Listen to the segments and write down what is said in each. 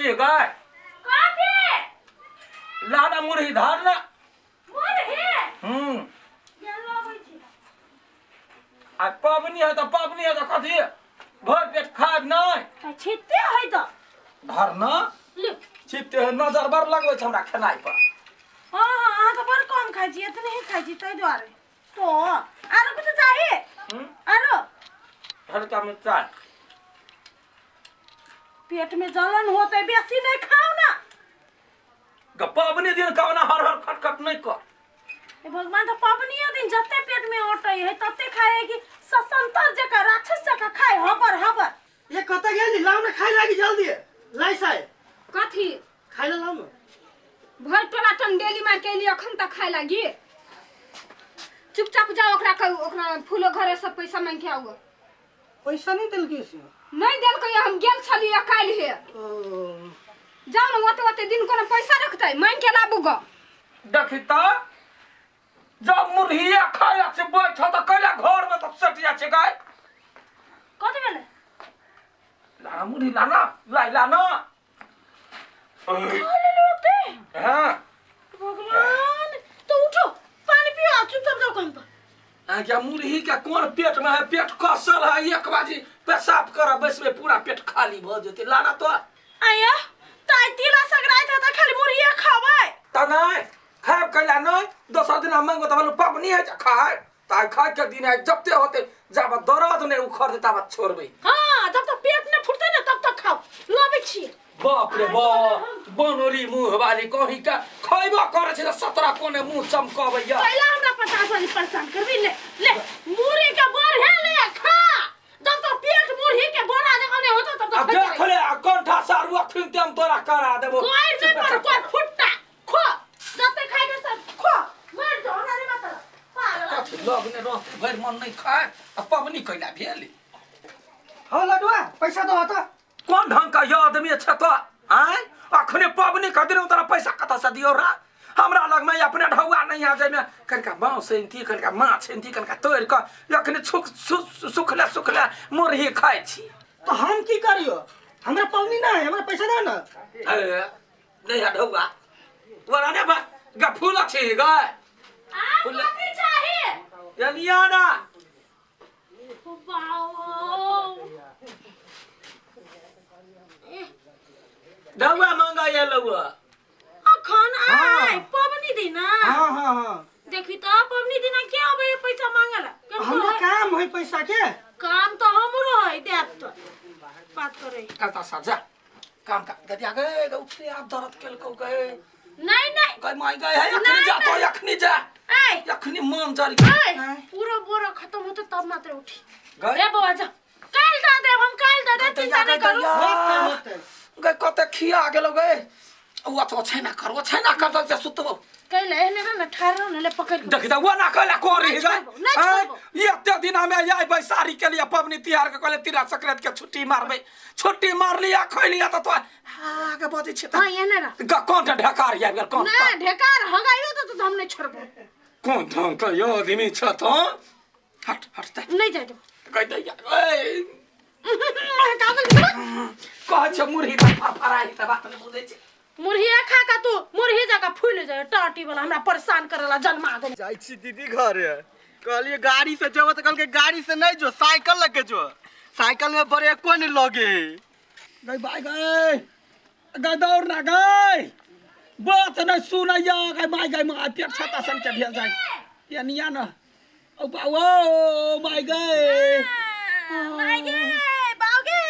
छी गाय कथी लाना मुरही धार ना मुरही हम्म ये लबै छी आ पबनी है तऽ पबनी है तऽ कथी भरि पेट खायब नहि तऽ छिते है तऽ धर ना ले छिपते है नजर बड़ लगबै छै हमरा खेनाइ पर हाँ हाँ अहाँ तऽ बड़ कम खाइ छी एतने ही खाइ छी ताहि दुआरे तो आरो कुछ चाही हम्म? आरो हल्का मिर्चाइ पेट में जलन होते बेसी नहीं खाओ ना ग पबनी दिन कवना हर हर खट खट नहीं कर हे भगवान तो पबनियो दिन जते पेट में अटै है तते खाए है कि ससंतर जका राक्षस जका खाए हबर हबर ये कतऽ गेली लाउ ने खाइ लागी जल्दी लाई साय कथी खाइ ला लाउ ने भरि टोला टंगडेली मार के एली अखन तक खाए लागी चुपचाप जाओ ओकरा कहू ओकरा फूलो घरे से पैसा मांग के आउ पैसा नहीं देलकै से नहीं देलकै हम गेल छलियै काल्हि हे ओ जाओ ने ओते ओते दिन कोनो पैसा रखतै मांग के लाबू ग देखी तऽ जब मुरहिया खाय से बैठ तऽ कैला घर में तऽ सट जाइ छै गाय कथी भेलै लाना मुरही लाना लाई लाना खा लेले ओते हाँ भगवान तो उठो पानी पियो आ चुपचाप जाओ काम पर आज्ञा मुरही के कोन पेट में है पेट कसल है एक बाजी पेशाब कर बैसबे पूरा पेट खाली भऽ जेतै लाना तो आया ताई तिला संक्रांति है त खाली मुरहिया खाबै त नहि खायब कैला नहि दोसर दिन हम मांगो तऽ बोलू पबनी है जे खाय तऽ आइ खाय के दिन है जबते होते जाब दर्द नहि उखड़ देता तब छोड़बै हाँ जब तक पेट न फुटते ना तब तक खाओ लबै छी बाप रे बाप बनोरी मुँह वाली कहीं के खैबो करै छै तऽ सतरा कोने मुँह चमकबैया पहला हमरा 50 वाली परेशान करबी ले ले मुरही के बोर है ले खा जब तक पेट मुरही के बोरा जगह नहीं होता तब आ तक देख ले आ कंठा सारू अखन ते हम तोरा करा देबो कोई नहीं पर कोई फुटता खो जते खाए के सब खो मर जो हमरा नहीं मतलब पागल कथी लग ने रहते भरि मन नहीं खाय आ पबनी कैला भेल हौ लडुआ पैसा दो त कोन ढंग का यो आदमी छै तो आय अखने पबनी खातिर तोरा पैसा कतऽ से दियौ रा हमरा लग में अपने ढौआ नहीं आ जाय में कनिका बाँस आनिती कनिका माछ आनिती कनिका तोड़ि कऽ अखने सुख सुखले सुखले मुरही खाइ छी तो हम की करियो हमरा पबनी ना है हमरा पैसा दो ना ए, नहीं है ढौआ वरा ने बा गफूल छी गय आ कथी चाही यनिया ना ढौआ मांगा ये लौआ अखन आय पबनी दिना हाँ हाँ हाँ देखी त पबनी दिना के आबै है पैसा मांगला हमरा काम है पैसा के काम तो हमरो है देब तो बात करे करता सा जा काम का गदिया गए गे उठले आप दर्द केलको गए नहीं नहीं गए माई गए है अखनी नहीं, जा तो नहीं। अखनी जा ए अखनी मन जरी ए पूरा बोरा खत्म होते तब मात्र उठी गए ए बौआ जा काल दे देब हम काल दे देब चिंता नहीं करू बहुत काम होते गए कते खिया गेलो गए ओ अच्छा छै ना कर ओ छै ना कर जल्दी से सुतबो कैले एहने रह न ठार रह न ले पकड़ के देख दे वो ना कहला कोरी नहीं गए छोड़बो, नहीं छोड़बो। एते दिन हमे आइ बैसारी के लिए पबनी तिहार के कहले तिरा संक्रांति के छुट्टी मारबै छुट्टी मार लिया खैलिया त तो आगे बजै छै हां एहने रह त कोन ढेकार आबि गेल कोन ना ढेकार हगाइयो तो हम नहीं छोड़बो कोन ढंग के यो आदमी छ तो हट हट त नहीं जाय देब कह दे ए कागज कहै छै मुरही त फरफराइ त बात नहि बुझै छै मुरहिया खा का तू मुरही जका फूल जाय टाटी वाला हमरा परेशान करेला जन्मा दे जाइ छी दीदी घरे कहलिए गाड़ी से जेबो तऽ कहलकै गाड़ी से नहीं जो साइकिल लगे जो साइकिल में ब्रेको नहीं लगे है गई बाय गई गई दौड़ ना गई बात नहीं सुनैया गई माय गई माय पेट छाता सन के भेल जाय या निया न ओ बा ओ my गई माय गे बाऊ गे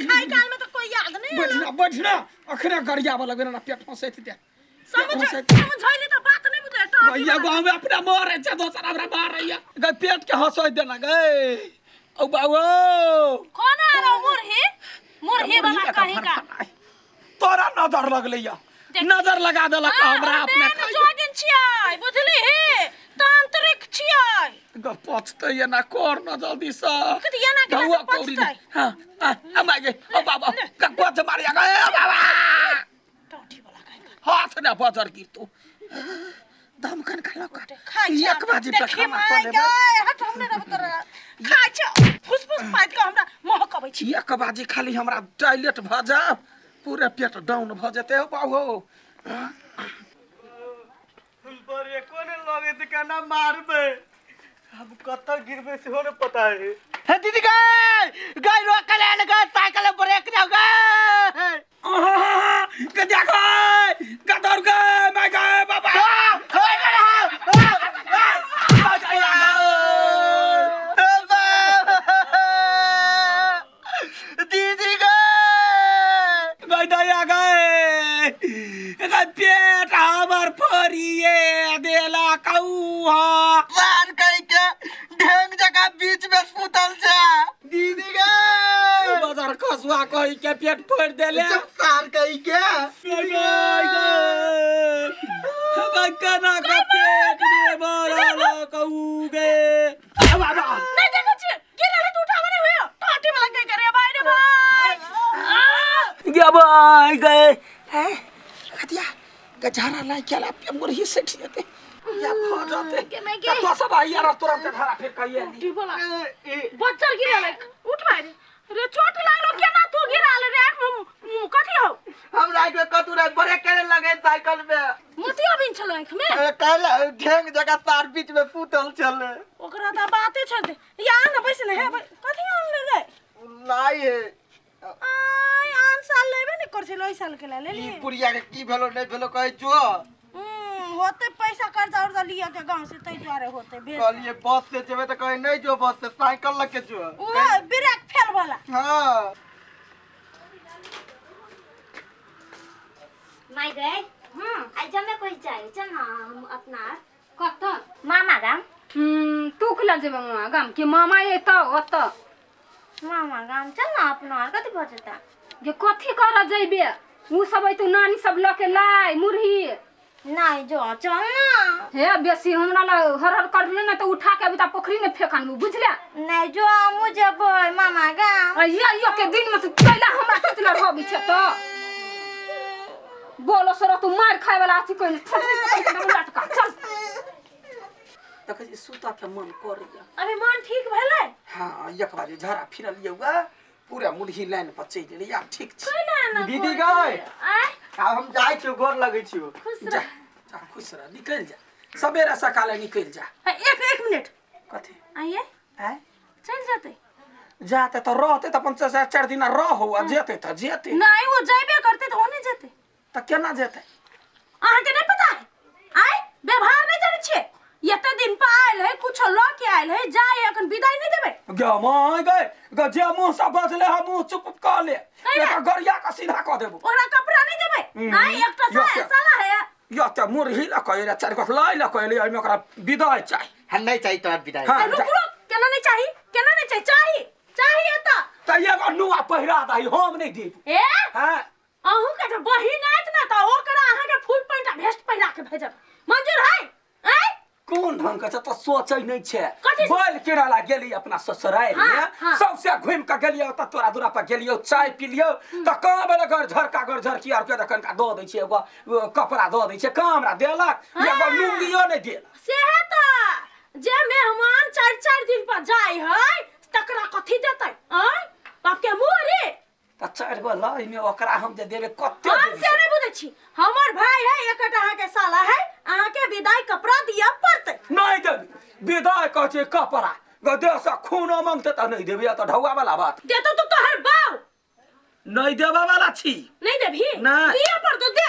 खाई काल में तो कोई याद नहीं बैठना बैठना अखने गरियाबऽ लगबे ना पेट फंसैत दे समझ समझैली तो बात नहीं बुझे टाटी भैया गो हमें अपना मारे छे दोसर हमरा मारैया गई पेट के हंसै देना गई ओ बाबू कौन आ रहा मुरही मुरही वाला कहीं का तोरा नजर लगलै या नजर लगा देलक हमरा अपने जोगिन छियै बुझली हे तांत्रिक छियै ग पचतै एना कर न जल्दी से कथी एना केना से धौआ कौड़ी पचतै? हां आ माय गे ओ बाबा ग कोच मारिया गे ओ बाबा टाटी वाला कहीं का हाथ ने बजर गिरतो दम कन खा लक खाइ छै एक बाजी पे देखी खाना माय कऽ लेबै गे हट हमने रब तोरा खाइ छै फुस फुस पाइट के हमरा महक अबै छै एक बाजी खाली हमरा टॉयलेट भऽ जाओ पूरा पेट डाउन भऽ जेतै हो बाबू हो। ब्रेको ने लगे तऽ केना मारबै अब कतऽ गिरबै सेहो ने पता है। हे दीदी गए गए रोक ले ने गए साइकिल में ब्रेक ना गए। गदिया गए गदर गए मैं गए बाबा। दीदी गए गए दया गए गए पेट हमर फरिए देला कौहा सार कह के ढेंग जगह बीच में सुतल छे दीदी गए बाजार खसुआ कही के पेट फोड़ देले। चुप सार कह के गए गए गए केना के पेट रे भरल कौ गे बाबा। नहीं देखै छियै गिरल है तऽ उठाबे नहि होइए टाटी वाला के करे भाई रे भाई आ! गे भाई गए हैं खतिया गझारा लाई केला पे मुरही सटि जेतै या भ जेतै। के मैं गे। तो सब आइया रह तुरंत धारा फेर कहिए उठी बोला बच्चर गिरल है उठ भाई रे रे चोट लागलो केना तू गिराल रे आँख में कथी हौ? हमरा के कतू रे ब्रेक करे लगे साइकिल में। मोतिया बिन छलो आँख में। काल ढेंग जगह सार बीच में सुतल छले। ओकरा तऽ बाते छोड़ दे या ना बैस ने हे कथी आनले रे? नहीं है। आय आन साल लेबे ने कर छलो ओइ साल के ले ई ले। पुरिया के की भेलो नहीं भेलो कहे जो। होते पैसा कर्जा उर्जा लिया के गांव से तै दुआरे होते भेज। कहलिए बस से जेबे त कहे नहीं जो बस से साइकिल लके जो। ओ ब्रेक फेल वाला। हां माय गए। हाँ आज जमे कोई जाए चल ना हम अपना कतऽ? मामा गाम। तू केला जेबै मामा गाम के मामा एतऽ ओतऽ? मामा गाम चल ना अपना कथी भऽ जेता? जे कथी करऽ जैबे उ सब अयतौ नानी सब लऽ के लाय मुरही। नहीं जो चल ना। हे बेसी हमरा लग हर हर करले ने तऽ उठा के अभी तऽ पोखरी में फेंक आनबू बुझले? नहीं जो हमहूँ जेबै मामा गाम। अइया अइया के दिन में तू कैला हमरा कतला रहबी छै तऽ बोलो सर तू मार खाए वाला अथी कोई लटका चल। देखै छी सुतऽ के मन करैया। अभी मन ठीक भेलै? हाँ एक बार झड़ा फिरलियै हुआ पूरा मुरही लाइन पर चलि गेलै आब ठीक छै। कैला ना दीदी करै गए। छियै? आय आब हम जाइ छियो गोर लगै छियो। खुश जा रह। जा खुश रह निकलि जा सबेरे सकाले निकलि जा। एक एक मिनट कथी? आइए आय चल जेतै। जाते तऽ रहतै तऽ अपन चारि दिना रहो आ जेतै तऽ जेतै। नहीं वो जाबे करते तऽ ओने जेतै। तऽ केना जेतै? अहाँके नहीं पता है? आय व्यवहार नहीं जानै छियै। एते दिन पर आयल है कुछो लऽ के आयल है जाय अखन विदाई नहीं देबै। गे my गे गे जे मुँह से बजले हम मुँह चुप कऽ ले। कैला? नहीं तऽ गरिया के सीधा कऽ देबो। ओकरा कपड़ा नहीं देबै। आय एकटा यो के? साला है। या तऽ मुरही लऽ कऽ एलै चारि गोट लाइ लऽ कऽ एलै एहिमे ओकरा विदाई चाही। हम नहीं चाहिए तोरा विदाई। हाँ, रुक रुक केना नहीं चाही केना नहीं चाही चाही चाही एतऽ। तऽ एगो नुआ पहिरा दही हम नहीं देब। ए हाँ अहूँ के जे बहिन आयत ने तऽ ओकरा अहाँके फुल पैंट आ भेस्ट पहिरा के भेजब मंजूर है? आय कोन ढंग के छै तऽ सोचै नहि छै। कथी? बैल किनै ला गेली अपना ससुरारि हाँ, मे हाँ। सौंसे घुमि कऽ गेलियै ओतऽ तोरा दूरा पर गेलियौ चाय पिलियौ तऽ कहाँ भेलै घर झरका घर झरकी आर के कनिका दऽ दै छियै एगो कपड़ा दऽ दै छियै कहाँ हमरा देलक एगो लुंगियो नहि देलक। सेहे तऽ जे मेहमान चारि चारि दिन पर जाइ है तकरा कथी देतै? आय बाप के मुँह रे। तऽ चारि गो लय में ओकरा हम जे देबै कते हम देबै से नहीं बुझै छी हमर भाई है एकटा अहाँके साला है अहाँके विदाई कपड़ा दिअ पड़तै। नहीं देबै विदाई कहै छै कपड़ा गदे से खूनो मांगते तऽ नहीं देबै तऽ ढौआ वाला बात। देतौ तो तोहर बाऊ। नहीं देबऽ वाला छी। नहीं देबही? नहीं। दिअ पड़तौ दे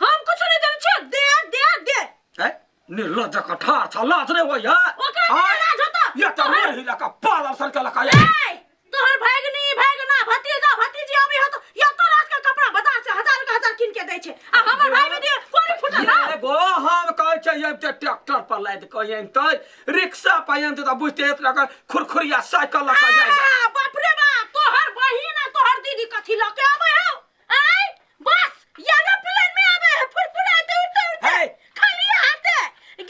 हम कुछ नहीं देने छियै दे दे दे। हैं निर्लज्ज जकाँ ठाढ़ छ लाज नहि होइए? ओकरा केना लाज होतौ? ये तऽ मुरही लऽ कऽ पालर सन के लऽ कऽ ए तोहर भैगनी भैगना भतीजा भतीजी अबै हतो या तोरा के कपड़ा बाजार से हजार के हजार कीन के दै छै आ हमर भाई में दिए कोरी फुटल हौ। एगो हम कहै छै अबिते ट्रैक्टर पर लादि कऽ अनितै रिक्शा पर अनितै तऽ बुझते एतना कऽ खुरखुरिया साइकिल लऽ कऽ जाइ। आ, बाप रे बाप तोहर बहिन आ तोहर दीदी कथी लऽ के आबै हौ? आय बस एरोप्लेन में आबै है फुरफुराते उड़ते उड़ते हे। खाली हाथे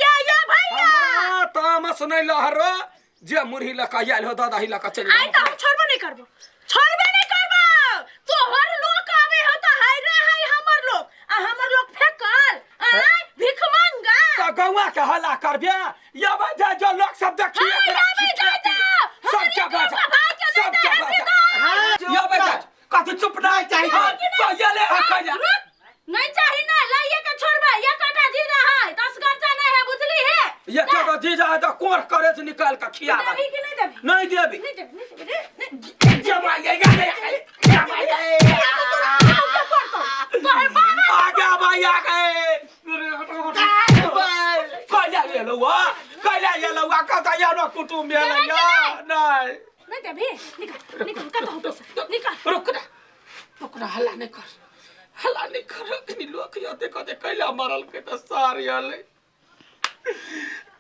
गे या भैया। हमरा तामस नहि लहरो जे मुरही लऽ कऽ आयल हो दादा ही लऽ कऽ चलि आइ तऽ हम छोड़बे नहीं करबो छोड़बे नहीं करबो। तोहर लोक आबै हो तऽ हाय रे हाय हमर लोक आ हमर लोक फेकल आय भीख मंगा। तऽ गौआ के हल्ला करबे या भाई जा जो लोग सब देखिए हाँ, एकरा या भाई, जा, छिटके जा। सब हमर के एक बाजा भाई के नहीं सब के दे है बाजा विदाई। या भाई जा कथी चुप नहीं चाही। तो ये ले ये के गो जीजा है तो कोर करे से निकाल के खिया दे। देबी कि नहीं देबी? नहीं देबी। नहीं देबी, नहीं देबी रे, नहीं। जमा ये ये जमा ये। तोहर बाबा आगे भैया के कैला ये लौआ, कैला ये लौआ, कता या न कुटुम भेलै या नहीं। नहीं देबी, निकाल निकाल, कत हो पैसा निकाल। रुक ना, रुक ना, हल्ला नहीं कर, हल्ला नहीं कर। अखनी लोक यो देखो दे कैला मरल के त सारी हले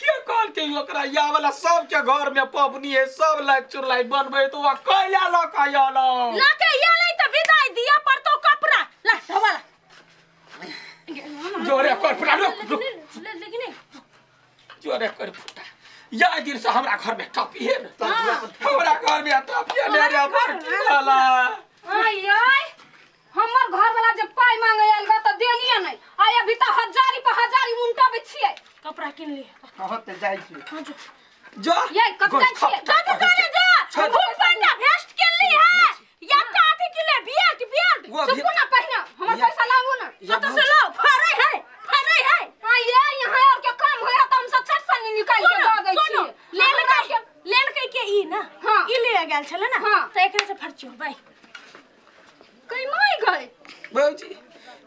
के कहल के ओकरा या वाला सब के घर में पबनी है, सब लाइ चुरलाई बनबै तो वा कैला ल के आलो लाके ये ले त विदाई दिया पर तो कपड़ा ला ढवाला जोरे कर फुटा, रुक रुक। ले लेकिन नहीं। जोरे कर फुटा या दिन से हमरा घर में टपी है न, हमरा घर में टपी है रे पर की वाला। आय आय, हमर घर वाला जब पाई मांगे आयल ग त देलिए नहीं, आय अभी त हजारी पर हजारी उनटबे छियै। कपड़ा किन ले। हाँ ते जाइ छी। हां जो। जो ये कब जाइ छियै? जा जा जा जा, फुल पैंट भेस्ट किन ली है या काथी किन ले, बेल्ट बेल्ट। वो अभी- चुपू ना, पहिना हमर पैसा लाबू ना। कत से लाओ? फरे है, फरे है। आय ये यहाँ और के काम होया त हम सब छठ संग निकाल के सुनो दऽ दै सुनो, छियै। लेल के लेल के के ई ना। हाँ। ई ले गेल छले ना। हाँ। त एकरे से फरचियो बाई। कई माय गए। बाबूजी,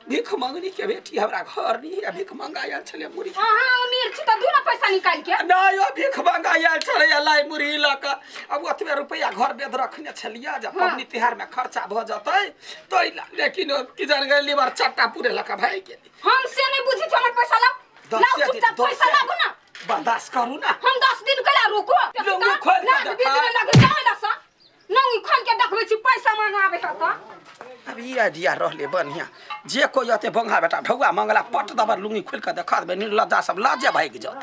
भीख मंगनी के बेटी हमरा घर नहीं है, भीख मंगा आयल छले मुरी। अहाँ अमीर छी त दू ना पैसा निकाल के। ना यो भीख मंगा आयल छले लाई मुरी लऽ कऽ। अब ओतबे रुपैआ घर बेद रखने छलियै जब पबनी तिहार में खर्चा भऽ जेतै तो लेकिन की जान गेल लीवर चट्टा पूरे लऽ कऽ भागि गेली। हम से नहीं बुझी छी, हमर पैसा लाउ। लाउ दसे दिन, चुपचाप पैसा दसे लाबू ना। बर्दाश्त करू ना। हम 10 दिन के ला रुको। लुंगी खोल के नाक देखा। बीच में लग जाए ना सा। लुंगी खोल के देखबै छी पैसा मांगाबे है त। अब ई आइडिया रहले बढ़िया, जे कोई अते बंगा बेटा ढौआ मंगला पट दबर लुंगी खोल के देखा देबै, निर्लज्जा सब लाजे भागि जात।